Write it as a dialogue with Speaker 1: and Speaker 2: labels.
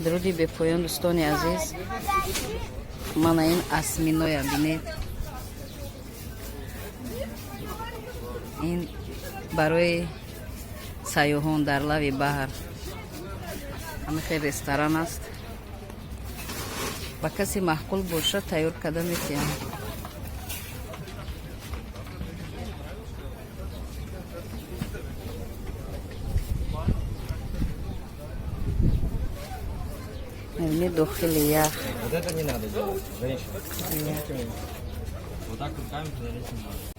Speaker 1: Дуруди бепоён, дӯстони азиз. Мана ин осьминог я бинед. Ин барои сайёҳон дар лави баҳр ҳамин хел ресторан аст. Ба касе маъқул бошад, тайёр карда метиҳам. Мебинед, дохили ях.
Speaker 2: Вот это не надо делать, женщина. Вот так руками туда лезть не надо.